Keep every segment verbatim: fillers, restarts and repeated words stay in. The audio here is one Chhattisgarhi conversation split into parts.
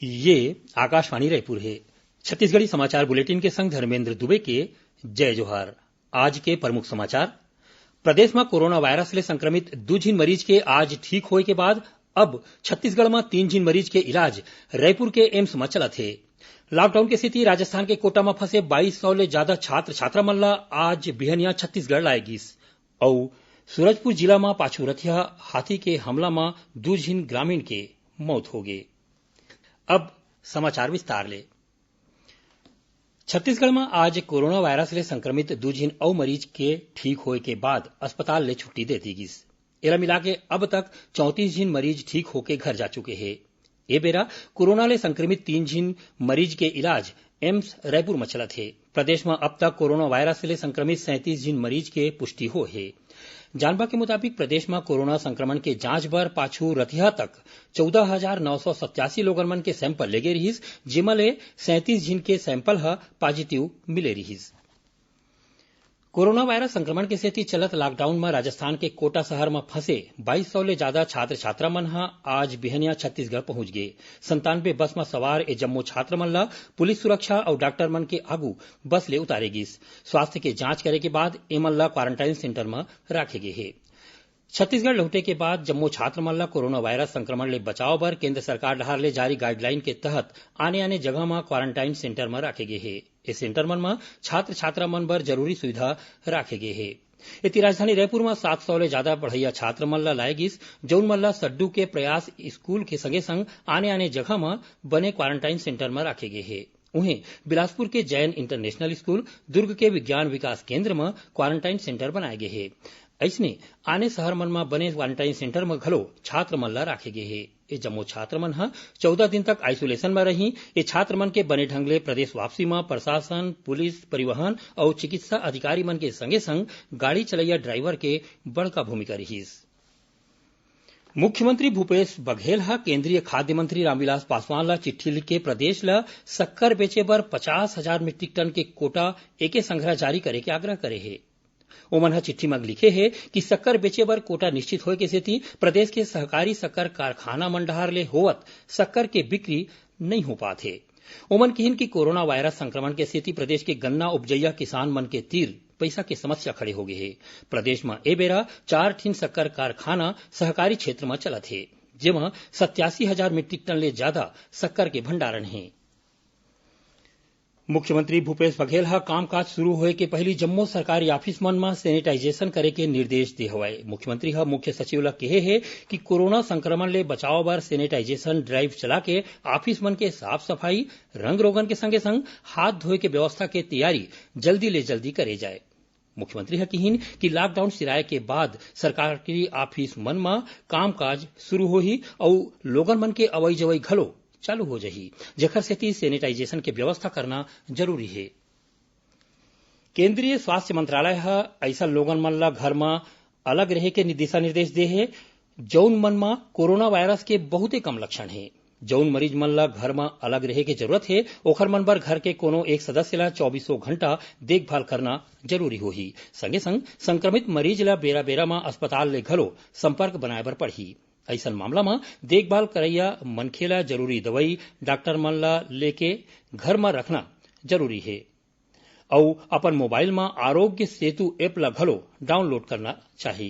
ये आकाशवाणी रायपुर हे। छत्तीसगढ़ी समाचार बुलेटिन के संग धर्मेंद्र दुबे के जय जोहार। आज के प्रमुख समाचार। प्रदेश म कोरोना वायरस ले संक्रमित दू झिन मरीज के आज ठीक होए के बाद अब छत्तीसगढ़ म तीन झिन मरीज के इलाज रायपुर के एम्स म चलत हे। लॉकडाउन के सेती राजस्थान के कोटा म फंसे बाईस सौ ले जादा छात्र छात्रा मन ला आज बिहनिया छत्तीसगढ़ लाए गिस। अउ सूरजपुर जिला म पाछू रथिया हाथी के हमला म दू झिन ग्रामीण के मौत होगे। अब समाचार विस्तार ले। छत्तीसगढ़ म आज कोरोना वायरस ले संक्रमित दू झिन अउ मरीज के ठीक होए के बाद अस्पताल ले छुट्टी दे दी गिस। एला मिलाके अब तक चौंतीस झिन मरीज ठीक होके घर जा चुके हे। ए बेरा कोरोना ले संक्रमित तीन झिन मरीज के इलाज एम्स रायपुर म चलत हे। प्रदेश म अब तक कोरोना वायरस ले संक्रमित सैंतीस झिन मरीज के पुष्टि होए हे। जानबा के मुताबिक, प्रदेश म कोरोना संक्रमण के जांच बर पाछू रतिहा तक चौदह हजार नौ सौ सत्यासी लोगन मन के सैंपल लेगे रिहिस, जेमा ले सैंतीस झिन के सैंपल ह पॉजिटिव मिले रिहिस। कोरोना वायरस संक्रमण के सेती चलत लॉकडाउन म राजस्थान के कोटा शहर म फंसे बाईस सौ ले जादा छात्र छात्रा मन ह आज बिहनिया छत्तीसगढ़ पहुंच गे। संतानवे बस म सवार ए जम्मो छात्र मन ल पुलिस सुरक्षा अउ डॉक्टर मन के आगू बस ले उतारे गिस। स्वास्थ्य के जांच करे के बाद एमन ल क्वारंटाइन सेंटर म राखे गे हे। छत्तीसगढ़ लहुटे के बाद जम्मो छात्र मन ल कोरोना वायरस संक्रमण ले बचाव बर केंद्र सरकार डहार ले जारी गाइडलाइन के तहत आने-आने जगह म क्वारंटाइन सेंटर म राखे गे हे। ए सेंटर मन म छात्र-छात्रा मन बर जरूरी सुविधा राखे गे हे। एती राजधानी रायपुर म सात सौ ले जादा पढ़इया छात्र मन ल लाए गिस, जउन मन ल सड्डू के प्रयास स्कूल के संगे-संग आने-आने जगह म बने क्वारंटाइन सेंटर म राखे गे हे। उहें, बिलासपुर के जैन इंटरनेशनल स्कूल, दुर्ग के विज्ञान विकास केंद्र म क्वारंटाइन सेंटर बनाए गे हे। अइसने आने शहर मन म बने क्वारंटाइन सेंटर म घलो छात्र मन ल राखे गे हे। ए जम्मो छात्र मन ह चौदह दिन तक आइसोलेशन म रहीं। ए छात्र मन के बने ढंग ले प्रदेश वापसी म प्रशासन, पुलिस, परिवहन अउ चिकित्सा अधिकारी मन के संगे-संग गाड़ी चलइया ड्राइवर के बड़का भूमिका रिहिस। मुख्यमंत्री भूपेश बघेल ह केंद्रीय खाद्य मंत्री रामविलास पासवान ल चिट्ठी लिख के प्रदेश ल शक्कर बेचे बर पचास हजार मीट्रिक टन के कोटा एके संघरा जारी करे के आग्रह करे हे। ओमन ह चिट्ठी म लिखे हे कि शक्कर बेचे बर कोटा निश्चित होए के सेती प्रदेश के सहकारी शक्कर कारखाना मन डहार ले होवत शक्कर के बिक्री नइ हो पात हे। ओमन किहिन कि कोरोना वायरस संक्रमण के सेती प्रदेश के गन्ना उपजइया किसान मन के तीर पइसा के समस्या खड़े हो गे हे। प्रदेश म ए बेरा चार ठिन शक्कर कारखाना सहकारी क्षेत्र म चलत हे, जेमा सत्यासी हजार मीट्रिक टन ले जादा शक्कर के भंडारण हे। मुख्यमंत्री भूपेश बघेल ह कामकाज शुरू होए के पहिली जम्मो सरकारी ऑफिस मन म सैनिटाइजेशन करे के निर्देश दे हवय। मुख्यमंत्री ह मुख्य सचिव ल केहे हे कि कोरोना संक्रमण ले बचाव बर सैनिटाइजेशन ड्राइव चला के ऑफिस मन के साफ सफाई, रंग रोगन के संगे संग हाथ धोए के व्यवस्था के तैयारी जल्दी ले जल्दी करे जाए। मुख्यमंत्री ह किहिन कि लॉकडाउन सिराए के बाद सरकारी ऑफिस मन म कामकाज शुरू होही अउ लोगन मन के अवई जवई घलो चालू हो जाही, जेखर सेती सैनिटाइजेशन के व्यवस्था करना जरूरी हे। केंद्रीय स्वास्थ्य मंत्रालय ह अइसन लोगन मन ल घर म अलग रहे के दिशा निर्देश दे हे, जउन मन म कोरोना वायरस के बहुते कम लक्षण हे। जउन मरीज मन ल घर म अलग रहे के जरूरत हे, ओखर मन बर घर के कोनो एक सदस्य ल चौबीसों घंटा देखभाल करना जरूरी होही। संगे संग संक्रमित मरीज ल बेरा-बेरा म अस्पताल ले घलो संपर्क बनाए बर पड़ही। अइसन मामला म देखभाल करइया मनखे ल जरूरी दवई, डॉक्टर मन ल लेके घर म रखना जरूरी हे। अउ अपन मोबाइल म आरोग्य सेतु ऐप ल घलो डाउनलोड करना चाही।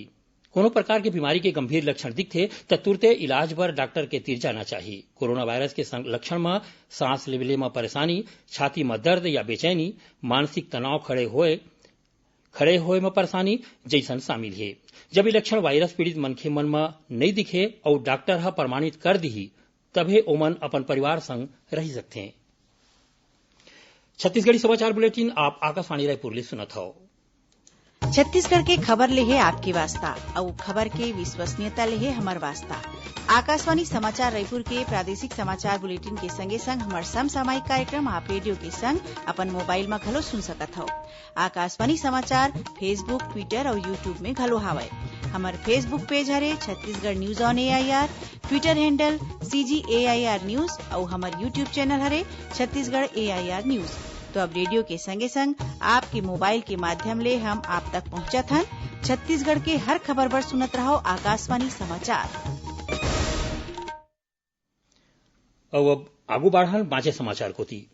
कोनो प्रकार के बीमारी के गंभीर लक्षण दिखथे, त तुरते इलाज बर डॉक्टर के तीर जाना चाही। कोरोना वायरस के सं-, लक्षण म सांस लेवले म परेशानी, छाती म दर्द या बेचैनी, मानसिक तनाव, खड़े होए, खड़े होए म परेशानी जइसन शामिल हे। जब ये लक्षण वायरस पीड़ित मनखे मन म नइ दिखे अउ डॉक्टर ह प्रमाणित कर दिही, तभे ओमन अपन परिवार संग रहि सकथें। छत्तीसगढ़ी समाचार बुलेटिन आप आकाशवाणी रायपुर ले सुनत हव। छत्तीसगढ़ के खबर ले हे आपके वास्ता, अउ खबर के विश्वसनीयता ले हे हमर वास्ता। आकाशवाणी समाचार रायपुर के प्रादेशिक समाचार बुलेटिन के संगे संग हमर समसामयिक कार्यक्रम आप रेडियो के संग अपन मोबाइल म घलो सुन सकत हव। आकाशवाणी समाचार Facebook, Twitter अउ YouTube में घलो हावय। हमर Facebook पेज हरे Chhattisgarh news on AIR, Twitter handle CG AIR news अउ हमर YouTube चैनल हरे छत्तीसगढ़ एआईआर न्यूज। तो अब रेडियो के संगे संग आपके मोबाइल के माध्यम ले हम आप तक पहुंचत हन। छत्तीसगढ़ के हर खबर बर सुनत रहव आकाशवाणी समाचार। अउ अब आगू बाढ़न बांचे समाचार कोति।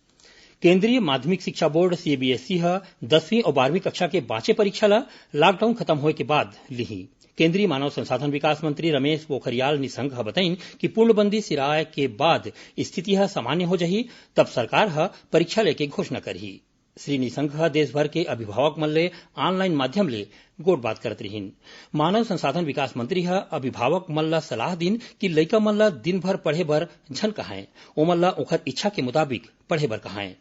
केंद्रीय माध्यमिक शिक्षा बोर्ड, सीबीएसई, ह दसवीं अउ बारहवीं कक्षा के बांचे परीक्षा ल लॉकडाउन खत्म होए के बाद लिही। केंद्रीय मानव संसाधन विकास मंत्री रमेश पोखरियाल निशंक ह बताइन कि पूर्णबंदी सिराए के बाद स्थिति ह सामान्य हो जाही, तब सरकार ह परीक्षा लेके घोषणा करही। श्री निशंक ह देश भर के अभिभावक मन ले ऑनलाइन माध्यम ले गोठबात करत रिहिन। मानव संसाधन विकास मंत्री ह अभिभावक मन ल सलाह दिन कि लइका मन ल दिन भर पढ़े बर झन कहाएं, ओमन ल ओखर इच्छा के मुताबिक पढ़े बर कहाएं।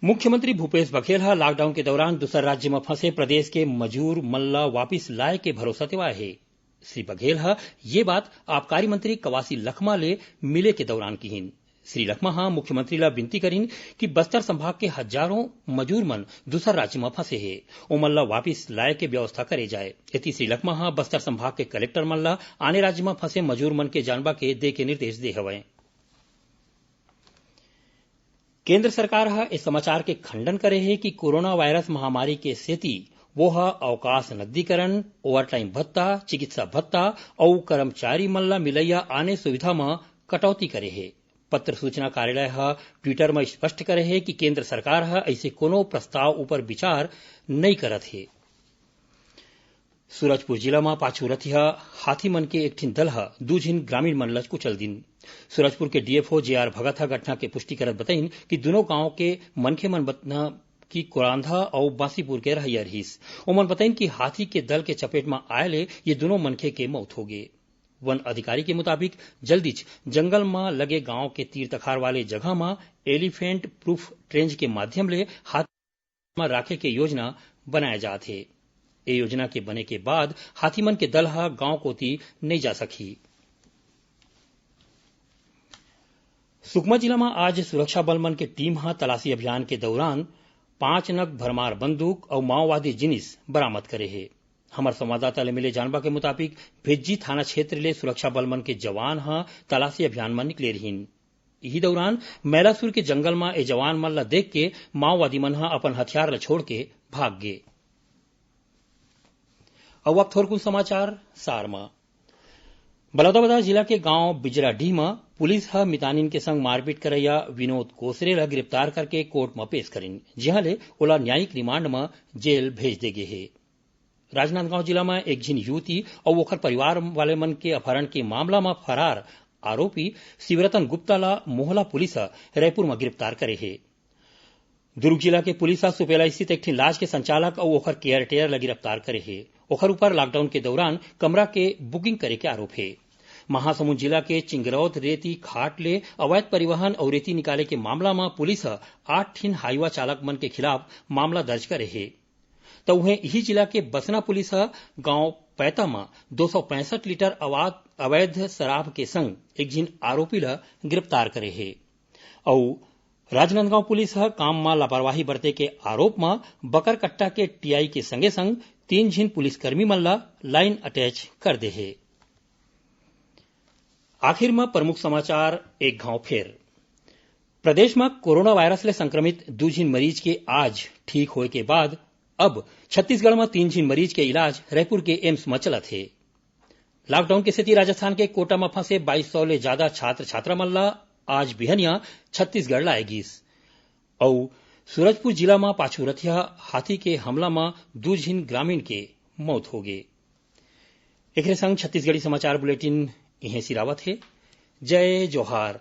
मुख्यमंत्री भूपेश बघेल ह लॉकडाउन के दौरान दूसर राज्य म फंसे प्रदेश के मजूर मन ल वापिस लाए के भरोसा देवाए हे। श्री बघेल ह ये बात आबकारी मंत्री कवासी लखमा ले मिले के दौरान किहिन। श्री लखमा ह मुख्यमंत्री ल विनती करिन कि बस्तर संभाग के हजारों मजूर मन दूसर राज्य म फंसे हे, ओमन ल वापिस लाए के व्यवस्था करे जाए। एती श्री लखमा ह बस्तर संभाग के कलेक्टर मन ल आने राज्य म फंसे मजूर मन के जानबा के दे के निर्देश दे हवय। केंद्र सरकार ह ए समाचार के खंडन करे हे कि कोरोना वायरस महामारी के सेती वो ह अवकाश नकदीकरण, ओवरटाइम भत्ता, चिकित्सा भत्ता अउ कर्मचारी मन ल मिलइया आने सुविधा म कटौती करे हे। पत्र सूचना कार्यालय ह ट्विटर म स्पष्ट करे हे कि केंद्र सरकार ह अइसे कोनो प्रस्ताव ऊपर विचार नइ करत हे। सूरजपुर जिला म पाछू रतिहा हाथी मन के एक ठिन दल ह दू झिन ग्रामीण मन ल कुचल दिन। सूरजपुर के डीएफओ जेआर भगत ह घटना के पुष्टि करत बताइन कि दुनों गांव के मनखे मन बतना कि कोरांधा अउ बांसीपुर के रहइया रिहिस। ओमन बताइन कि हाथी के दल के चपेट म आए ले ये दुनों मनखे के मौत होगे। वन अधिकारी के मुताबिक जल्दीच जंगल म लगे गांव के तीर तखार वाले जगह म एलिफेंट प्रूफ ट्रेंच के माध्यम ले हाथी म राखे के योजना बनाए जात हे। ए योजना के बने के बाद हाथी मन के दल ह गांव कोति नइ जा सकही। सुकमा जिला म आज सुरक्षा बल मन के टीम ह तलाशी अभियान के दौरान पांच नग भरमार बंदूक अउ माओवादी जिनिस बरामद करे हे। हमर संवाददाता ले मिले जानबा के मुताबिक, भेज्जी थाना क्षेत्र ले सुरक्षा बल मन के जवान ह तलाशी अभियान म निकले रिहिन। इही दौरान मैलासुर के जंगल म ए जवान मन ल देख के माओवादी मन ह अपन हथियार ल छोड़ के भाग गे। अउ अब थोरकुन समाचार सार म। बलौदाबाजार जिला के गांव बिजराडीह म पुलिस ह मितानिन के संग मारपीट करइया विनोद कोसरे ल गिरफ्तार करके कोर्ट म पेश करिन, जिहां ले ओला न्यायिक रिमांड म जेल भेज दे गे हे। राजनांदगांव जिला म एक झिन युवती अउ ओखर परिवार वाले मन के अपहरण के मामला म फरार आरोपी शिवरतन गुप्ता ल मोहला पुलिस ह रायपुर म गिरफ्तार करे हे। दुर्ग जिला के पुलिस ह सुपेला स्थित एक ठिन लाज के संचालक अउ ओखर केयर टेयर ल गिरफ्तार करे हे। ओखर ऊपर लॉकडाउन के दौरान कमरा के बुकिंग करे के आरोप हे। महासमुंद जिला के चिंगरौद रेती घाट ले अवैध परिवहन अउ रेती निकाले के मामला म पुलिस ह आठ ठिन हाईवा चालक मन के खिलाफ मामला दर्ज करे हे। त उहें इही जिला के बसना पुलिस ह गांव पैता म दो सौ पैंसठ लीटर अवाद-, अवैध शराब के संग एक झिन आरोपी ल गिरफ्तार करे हे। अउ राजनांदगांव पुलिस ह काम म लापरवाही बरते के आरोप म बकरकट्टा के टीआई के संगे संग तीन झिन पुलिसकर्मी मन ल लाइन अटैच कर दे हे। आखिर म प्रमुख समाचार एक घांव फेर। प्रदेश म कोरोना वायरस ले संक्रमित दू झिन मरीज के आज ठीक होए के बाद अब छत्तीसगढ़ म तीन झिन मरीज के इलाज रायपुर के एम्स म चलत हे। लॉकडाउन के सेती राजस्थान के कोटा म फंसे बाईस सौ ले जादा छात्र छात्रा मन ल आज बिहनिया छत्तीसगढ़ लाए गिस। अउ सूरजपुर जिला म पाछू रतिहा हाथी के हमला म दू झिन ग्रामीण के मौत होगे। एकरे संग छत्तीसगढ़ी समाचार बुलेटिन इहें सिरावत हे। जय जोहार।